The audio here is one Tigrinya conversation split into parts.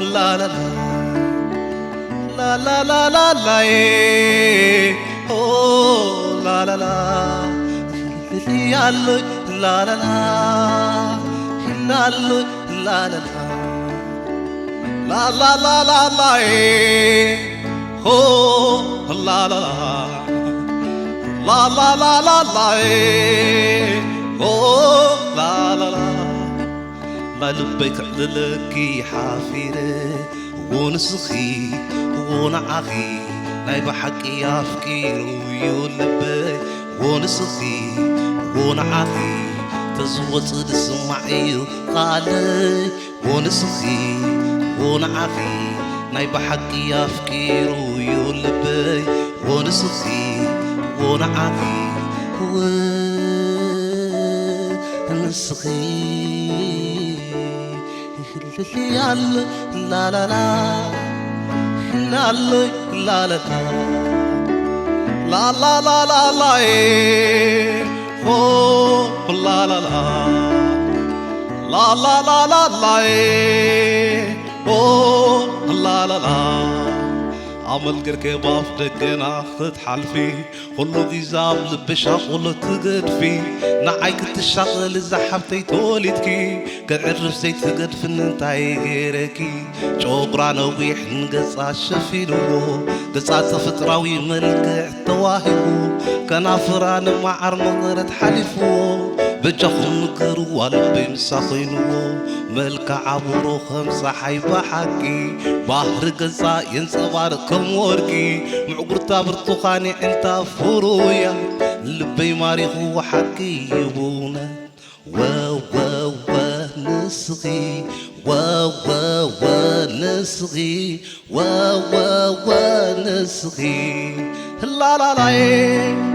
la la la la la la la la eh. Oh la la la. Lili alloy la la la. Hinna alloy la la la. La la la la la eh. Oh la la la. La la la la la eh. Oh la la la. ናይ ልበይ ክዕልለኪ ሓፊረ፣ እዎ ንስኺ፣ እዎ ንዓኺ፣ ናይ ብሓቂ ኣፍቂሩ እዩ ልበይ። እዎ ንስኺ፣ እዎ ንዓኺ፣ ተዝወጽእ ዝስማዕ እዩ ቃለይ። እዎ ንስኺ፣ እዎ ንዓኺ፣ ናይ ብሓቂ ኣፍቂሩ እዩ ልበይ። እዎ ንስኺ፣ እዎ ንዓኺ፣ እዎ ንስኺ። ልልያል ላላላ ላሎይ ላላላ ላላላላላዬ ሆ ላላላ ላላላላላዬ ሆ ላላላ ኣመል ገርኪ ባፍ ደገና ክትሓልፊ፣ ኩሉ ግዜ ኣብ ልቢ ሻቑል ትገድፊ። ንዓይ ክትሻቐሊ እዛ ሓብተይ ተወሊድኪ፣ ከዕርፍ ዘይትገድፍኒ እንታይ ገይረኪ? ጨጉራ ነዊሕን ገጻ ሸፊንዎ፣ ገጻ ተፈጥራዊ መልክዕ ተዋሂቡ፣ ከናፍራ ንመዓር መቐረት ሓሊፍዎ። በጃኹም ንገርዋ ልበይ ምሳ ኮይንዎ፣ መልክዓ ብሩኽ ከም ጸሓይ ብሓቂ፣ ባህሪ ገጻ የንጸባርቕ ከም ወርቂ። ምዕጉርታ ብርቱኻን የዒንታ ፍሩያት፣ ልበይ ማሪኽዎ ሓቂ እዩ ብእውነት። ወወወ ንስኺ፣ ወወወ ንስኺ፣ ወወወ ንስኺ፣ ህላላላዬ፣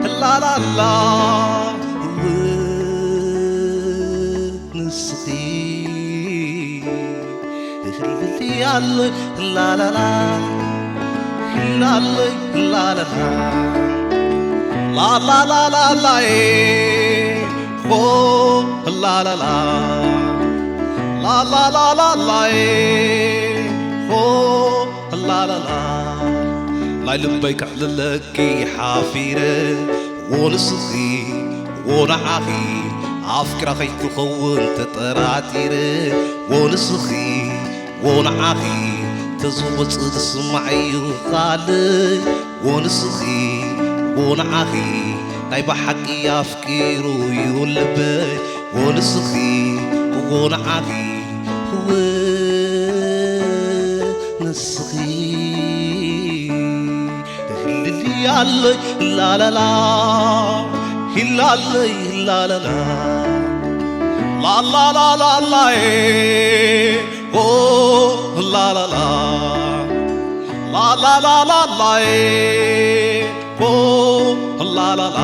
ህላላላ፣ እው ንስኺ፣ ህልልያለይ፣ ህላላላ፣ ህላለይ፣ ህላላላ፣ ላላላላላዬ፣ ሆ፣ ላላላ፣ ላላላላላዬ፣ ሆ፣ ላላላ። ናይ ልበይ ከዕልለኪ ሓፊረ፣ ዎ ንስኺ፣ ዎ ንዓኺ፣ ኣፍቂራ ከይትኸውን ተጠራጢረ፣ ዎ ንስኺ፣ ዎ ንዓኺ፣ ተዝወጽእ ዝስማዕ እዩ ቃለይ። ዎ ንስኺ፣ ዎ ንዓኺ፣ ናይ ብሓቂ ኣፍቂሩ እዩ ልበይ። ዎ ንስኺ፣ ዎ ንዓኺ፣ ዎ ንስኺ። ህልልያለይ ላላላ፣ ሂላለይ ላላላ፣ ላላላላላዬ፣ ሆ ላላላ፣ ላላላላላዬ፣ ሆ ላላላ።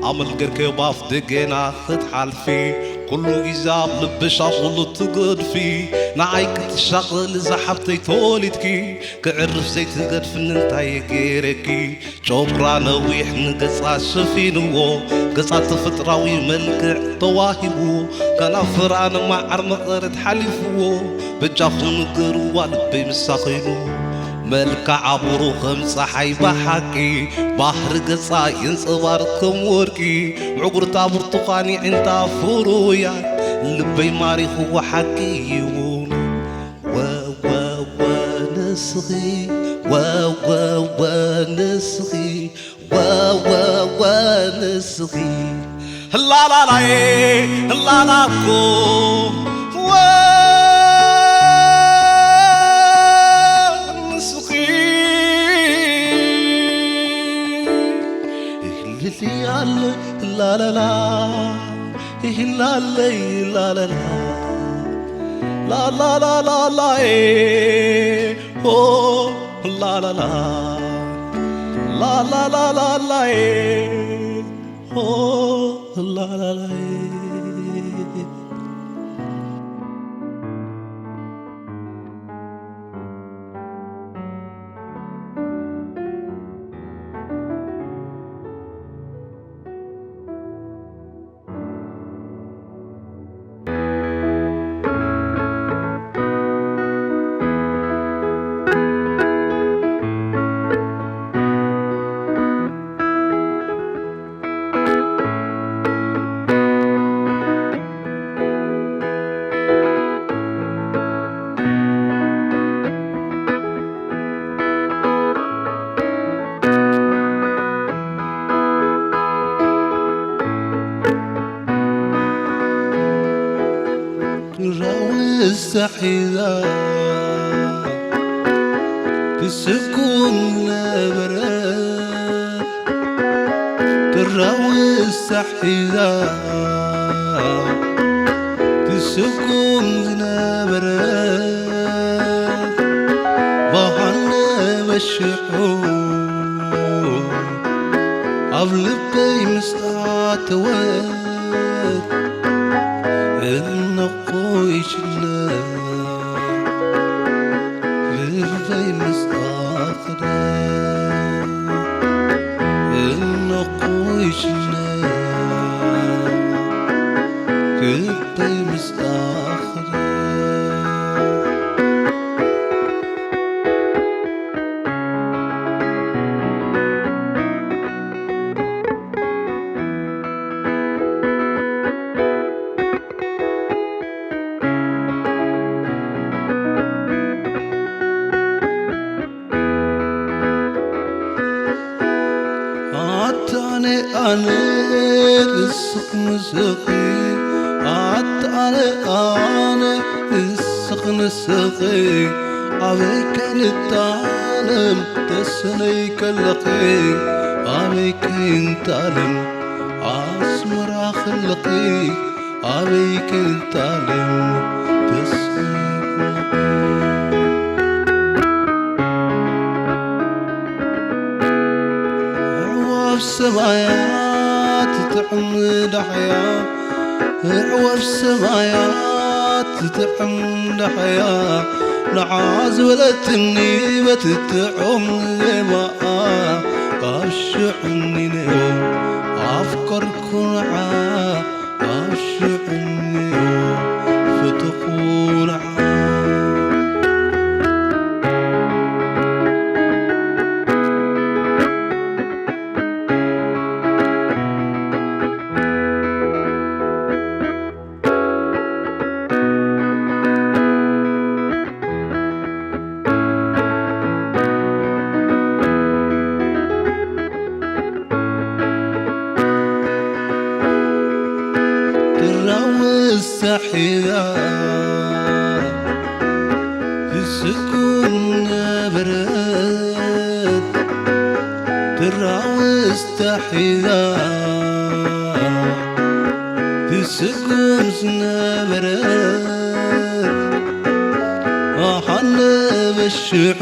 ኣመል ገርኪ ባፍ ደገና ክትሓልፊ፣ ኩሉ ግዜ ኣብ ልቢ ሻቑሉ ትገድፊ። ንዓይ ክትሻቐሊ እዛ ሓብተይ ተወሊድኪ፣ ክዕርፍ ዘይትገድፍኒ እንታይ ገይረኪ? ጨጉራ ነዊሕ ንገጻ ሸፊንዎ፣ ገጻ ተፈጥራዊ መልክዕ ተዋሂቡ፣ ከናፍራ ንመዓር መቐረት ሓሊፍዎ። በጃኹም ንገርዋ ልበይ ምሳ ኮይኑ፣ መልክዓ ብሩኽ ከም ጸሓይ ብሓቂ፣ ባህሪ ገጻ የንጸባርቕ ከም ወርቂ። ምዕጉርታ ብርቱኻን የዒንታ ፍሩያት፣ ልበይ ማሪኽዎ ሓቂ ይውን። ወወወ ንስኺ፣ ወወወ ንስኺ፣ ወወወ ንስኺ፣ ህላላላዬ፣ ህላላኮ፣ ወ ንስኺ፣ ህልልያለይ፣ ላላላ፣ ይህላለይ ላላላ፣ ላላላላላዬ፣ ሆ ላላላ፣ ላላላላላዬ፣ ሆ ላላላዬ። ራውዝ ተሒዛ ትስጉም ነበረት፣ ራውዝ ተሒዛ ትስጉም ዝነበረት፣ ብርሃን ነበሽሑ ኣብ ልበይ ምስ ኣተወት፣ እንኾይሽነ ልበይ ምስ ኣኸደ፣ እንኾይሽነ ልበይ ምስ ኣኸደ። ኣነ ንስኽ ንስኺ፣ ኣታ ኣነ ኣነ ንስኽ ንስኺ፣ ኣበይ ከይንታለም ተሰነይ ከለኺ፣ ኣበይ ከይንታለም ኣስመራ ከለኺ፣ ኣበይ ከይንታለም ተሰነይ ከለኺ። ኣዕዋፍ ሰማያት ትጥዕም ዳሕያ፣ ኣዕዋፍ ሰማያት ትጥዕም ዳሕያ፣ ንዓ ዝበለትኒ በቲ ጥዑም ዜማኣ፣ ካብ ሽዑ እኒኦ ኣፍቀርኩ ንዓ። ኣብ ሽዑ እኒኦ ፈተኹ ንዓ። ድራው ስታሒዛ ትስኩም ነበረት፣ ድራው ስታሒዛ ትስኩም ዝነበረት፣ ኣሓነበ ሽዑ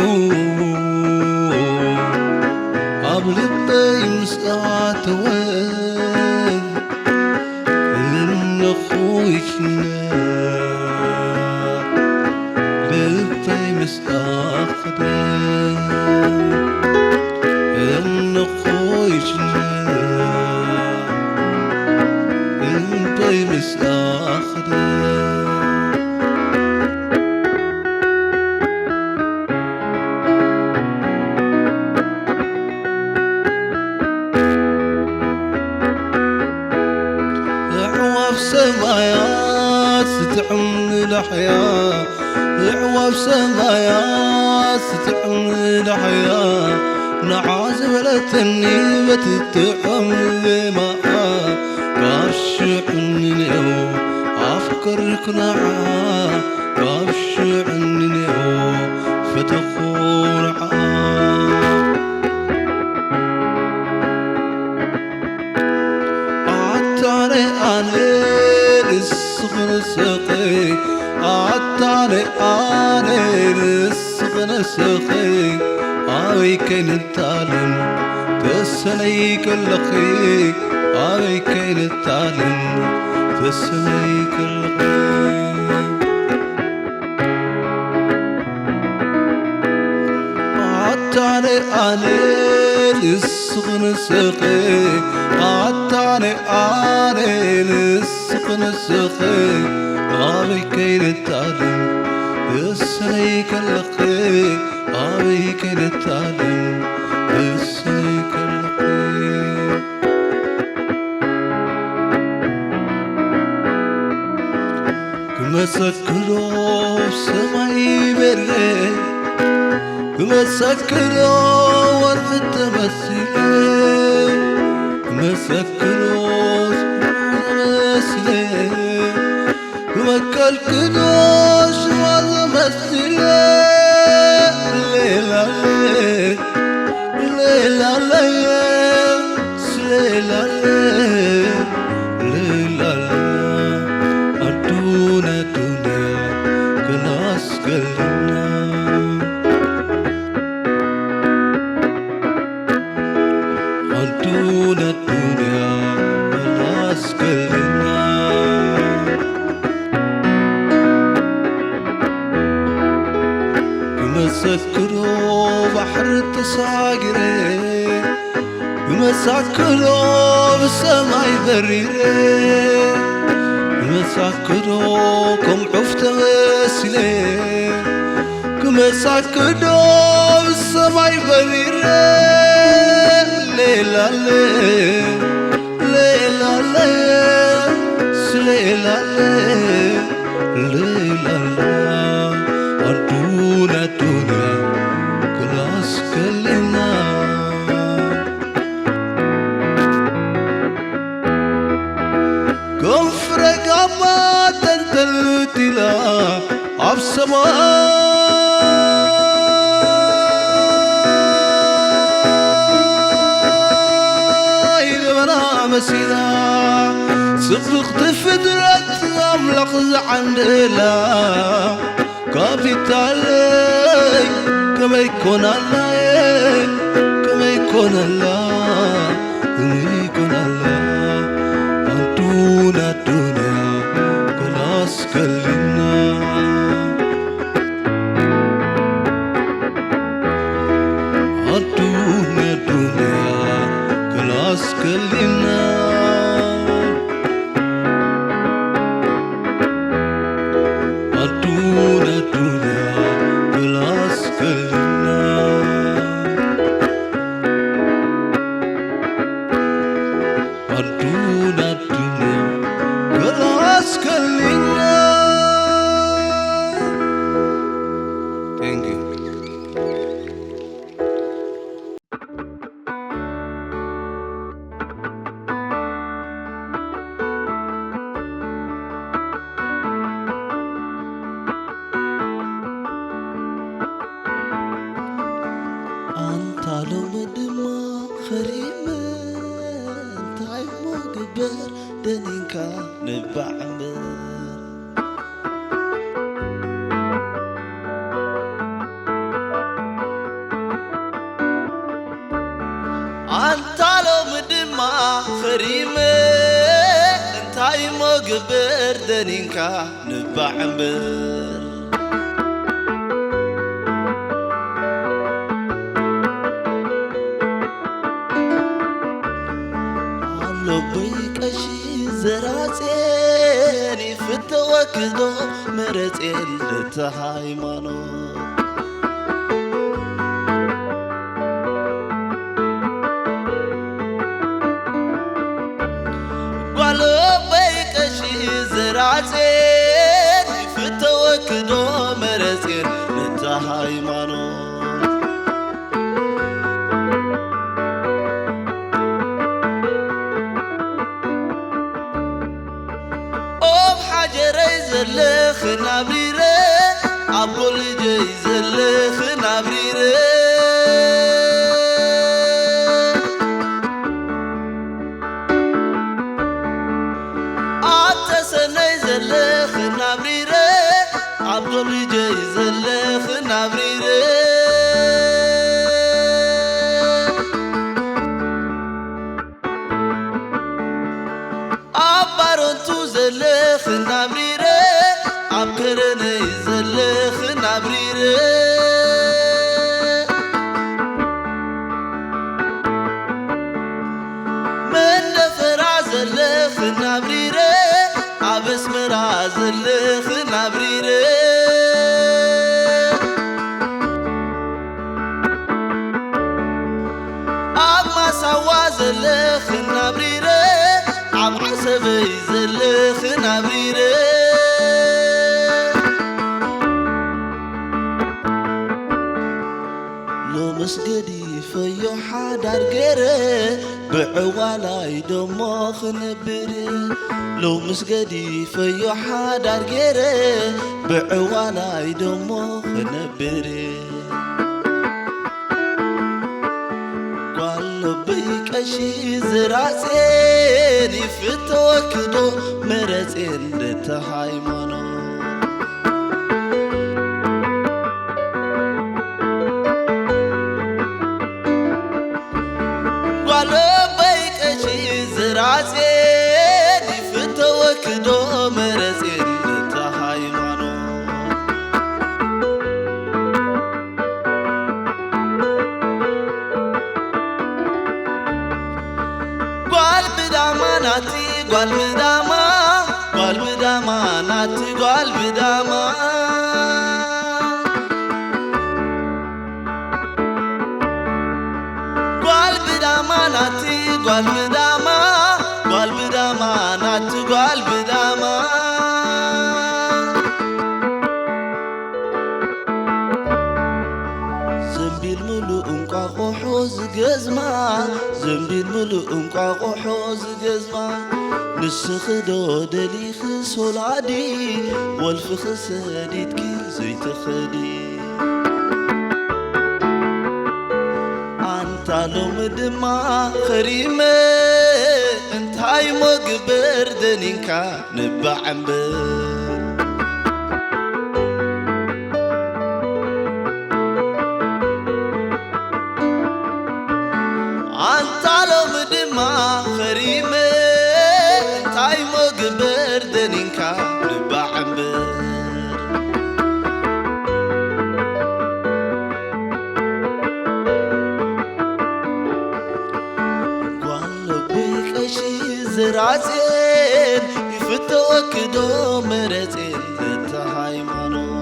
ኣብ ልበይ ምስ ኣተወት፣ እንኾይትና ልበይ ምስ ኣኸደ፣ እንኾይትና ልበይ ምስ ኣኸደ። ኣዕዋፍ ሰማያት ትጥዕም ዳሕያ፣ ኣዕዋፍ ሰማያት ትጥዕም ዳሕያ፣ ንዓ ዝበለትኒ በቲ ጥዑም ዜማኣ፣ ካብ ሽዑ ንኔው ኣፍቀርኩ ንዓ። ካብ ሽዑ ንኔኦ ፈተኹ ንዓ። ኣታ ኣነ ኣነ ንስኺ ንስኺ፣ ኣታ ኣነ ኣነ ንስኺ ንስኺ፣ ኣበይ ከይንታለም ተሰነይ ከለኺ፣ ኣበይ ከይንታለም ተሰነይ ከለኺ። ኣታ ኣነ ኣነ ንስኺ ንስኺ፣ ኣታ ኣነ ኣነ ንስኺ ንስኺ፣ ኣበይ ከይንታለም ተሰነይ ከለኺ፣ ኣበይ ከይንታለም ተሰነይ ከለኺ። ክመሰክሮ ሰማይ በረ፣ ክመሰክሮ ወርሒ ተመሲለ፣ ክመሰክሮ ተመሲለ፣ ክመከልክዶ ሽዋ ተመሲለ፣ ሌላለ ሌላለ፣ ስሌላለ፣ ሌላለ፣ ኣዱና ዱንያ ክላስ ገልና። ኣዱና ዱንያ ክላስ ገልና። ክመሰክሮ ባሕሪ ተሳጊረ፣ ክመሳክሮ ብሰማይ በሪረ፣ ክመሳክሮ ከም ዑፍ ተመሲለ፣ ክመሳክዶ ብሰማይ በሪረ፣ ሌላለ ሌላለ፣ ስሌላለ፣ ሌላለ፣ ኣዱና ኣዱና ክላስ ከሊና። መሲላ ጽብቕቲ ፍጥረት ኣምላኽ ዝዓንደላ ካፒታለይ ከመይ ኮናላየ ከመይ ኮነላ ከመይ ኮነላ ኣንቱን ኣዱንያ ከላስ ከሊና ኣዱንያ ኣዱንያ ከላስ ከሊና ኣዱንያ ኣዱንያ ከላስ ከሊና ኣዱንያ ኣዱንያ ከላስ ከሊና Thank you. ኣንታ ሎሚ ድማ ኸሪመ እንታይ እሞ ግበር ደኒንካ ንባዕ እምበር ኣንታ ሎሚ ድማ ኸሪመ እንታይ እሞ ግበር ደኒንካ ንባዕ እምበር ኣሎበይ ቀሺ ዘራጼን ይፍተወክዶ መረጼን ለተ ሃይማኖት ጓሎበይ ቀሺ ዘራጼን ይፍተወክዶ መረጼን ለተ ሃይማኖት ኦም ሓጀረይ ዘለኽን ኣብሪረ ኣቦ ልጀይ ዘለኽን ኣብሪረ ኣተሰነይ ዘለኽን ኣብሪረ ኣብ ዶልጀይ ዘለኽን ኣብሪረ ኣብ ባረንቱ ዘለኽን ኣብሪረ ኣብ ከረነይ ዘለኽን ኣብሪረ መንደፈራ ዘለኽን ኣብሪረ ኣብ ኣስመራ ዘለኽን ኣብሪረ ኣብ ማሳዋ ዘለኽን ኣብሪረ ኣብ ዓሰበይ ዘለኽን ኣብሪረ ሎምስ ገዲፈዮ ሓዳር ገይረ ብዕዋላይ ደሞ ክነብር ሎምስ ገዲፈዮ ሓዳር ገይረ ብዕዋላይ ደሞ ክነብር ጓል ልበይ ቀሺ ዝራጼን ይፍተወክዶ መረጼን ደተ ሃይማኖት ጓል ልበይ ቀሺ ዝራጼን ይፍተወክዶ መረጼን ደተ ሃይማኖት ጓል ብዳማ ናቲ ጓል ብዳማ ጓል ብዳማ ናቲ ጓል ብዳማ ጓል ብዳማ ናቲ ጓል ብዳማ ጓል ብዳማ ናቲ ጓል ብዳማ ዘንቢል ምሉእ እንቋቑሖ ዝገዝማ ዘንቢል ምሉእ እንቋቑሖ ዝገዝማ ንስኺ ዶ ደሊኺ ሶላዲ ወልፍኺ ሰዲድኪ ዘይትኸዲ ኣንታ ሎሚ ድማ ኸሪመ ኣይሞ ግበር ደኒንካ ንባዕ እምበር። ኣንታ ሎሚ ድማ ኸሪመ፣ እንታይ ሞ ግበር ደኒንካ ንባዕ እምበር። ጓል ኣቦይ ቀሺ ዝራጼን፣ ይፍተወኪ ዶ መረጼን ነታ ሃይማኖት።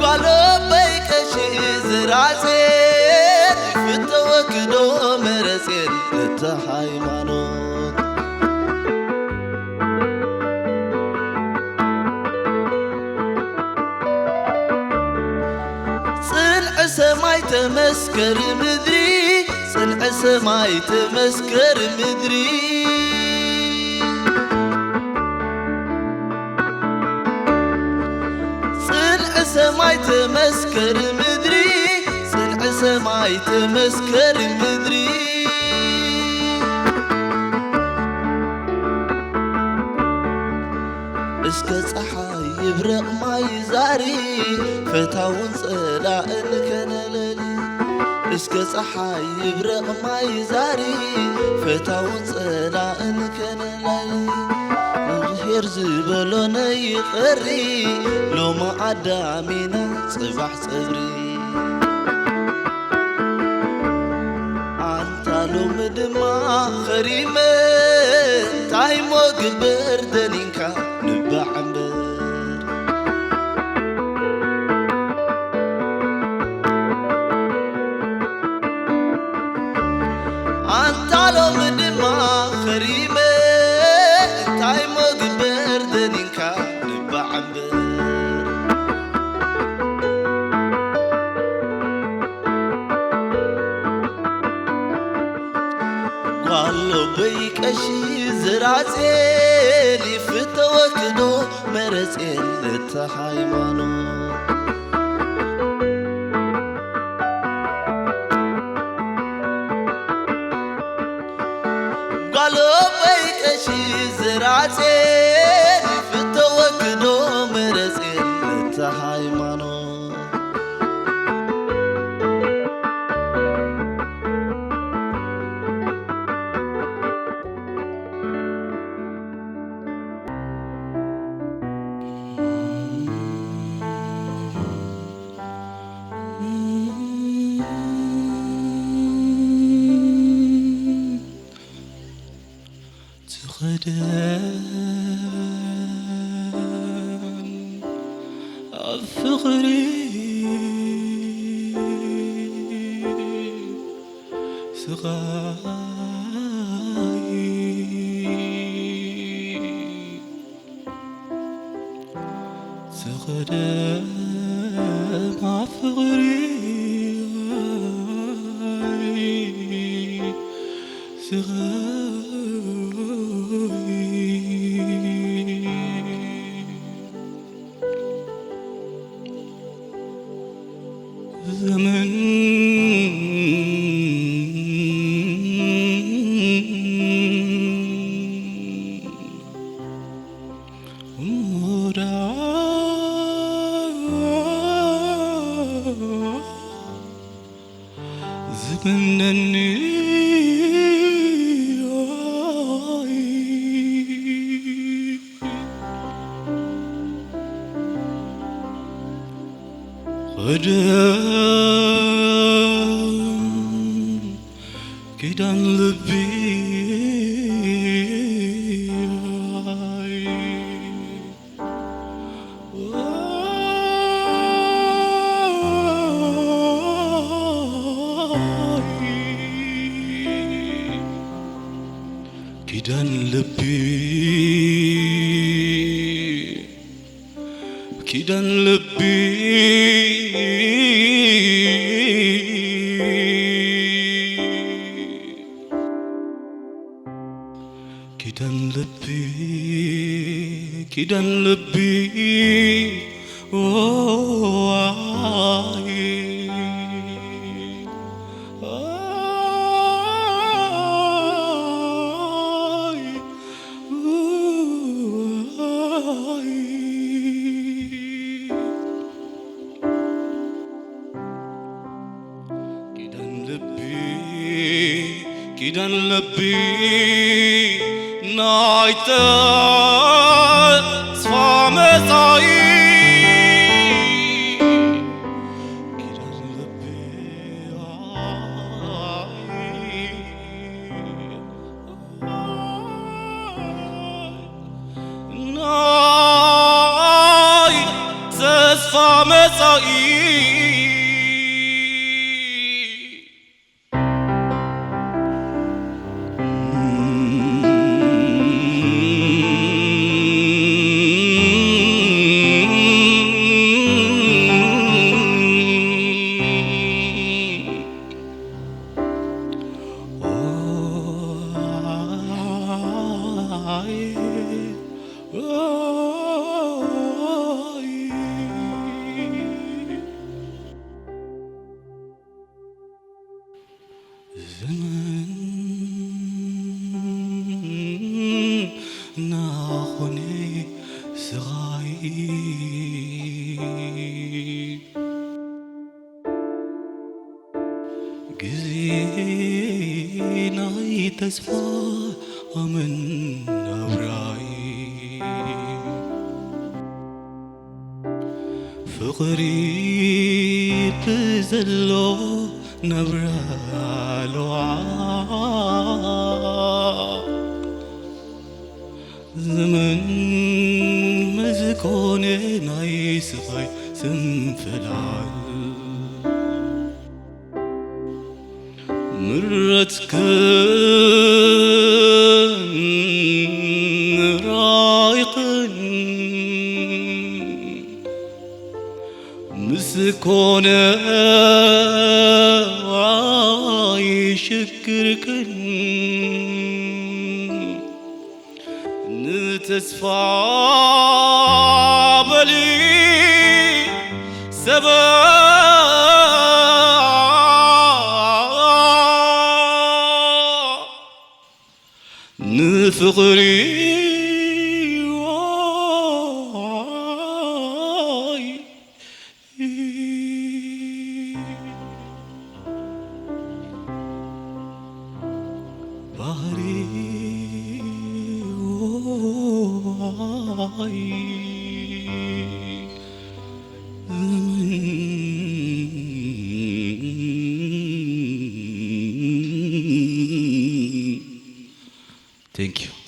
ጓል ኣቦይ ቀሺ ዝራጼን፣ ይፍተወኪ ዶ መረጼን ነታ ሃይማኖት። ጽንዕ ሰማይ ተመስከር ምድሪ፣ ጽንዕ ሰማይ ተመስከር ምድሪ። ጽንዕ ሰማይ ተመስከር ምድሪ፣ ጽንዕ ሰማይ ተመስከር ምድሪ። እስከ ጸሓይ ይብረቕ ማይ ዛሪ፣ ፈታውን ጸላእን ከነለሊ። እስከ ጸሓይ ይብረቕ ማይ ዛሪ፣ ፈታውን ጸላእን ከነለሊ። እግዚኣብሔር ዝበሎ ነይቐሪ፣ ሎሚ ኣዳሚና ጽባሕ ጸብሪ። ኣንታ ሎሚ ድማ ኸሪመ፣ እንታይ ሞ ግበር ደኒንካ ንባዕ እምበር። ኣንታ ሎሚ ድማ ኸሪመ፣ እንታይ ሞ ግበር ደኒንካ ንባዕ እምበር። ጓል ኣቦይ ቀሺ ዝራጼን፣ ይፍተወኪ ዶ መረጼን ነታ ሃይማኖት። ጓል ኣቦይ ቀሺ ዝራጼን፣ ይፍተወኪ ዶ መረጼን ነታ ሃይማኖት። ትኸደን ኣብ ፍቕሪ ስቓይ። ትኸደን ኣብ ፍቕሪ ስቓይ። ዘመን ዝምነኒ ኸደን ኪዳን ልቢ ኪዳን ልቢ ኪዳን ልቢ ኪዳን ልቢ ኪዳን ልቢ ኦዋይ ኪዳን ልቢ ናይ ተስፋ መጻኢ። ኪዳን ልቢ ናይ ተስፋ መጻኢ። ዘመን ናኾነ ስቓይ፣ ግዜ ናይ ተስፋ ኣመን ናብራይ። ፍቕሪ ብዘሎ ናብራ ለውዓ፣ ዘመን መዝኮነ ናይ ስቓይ ስንፍላል። ምረትክን ራይኽን ምስ ኮነ ኣይሽግርክን። ንተስፋ በሊ ሰበ ንፍቕሪ ባህሪ። Thank you.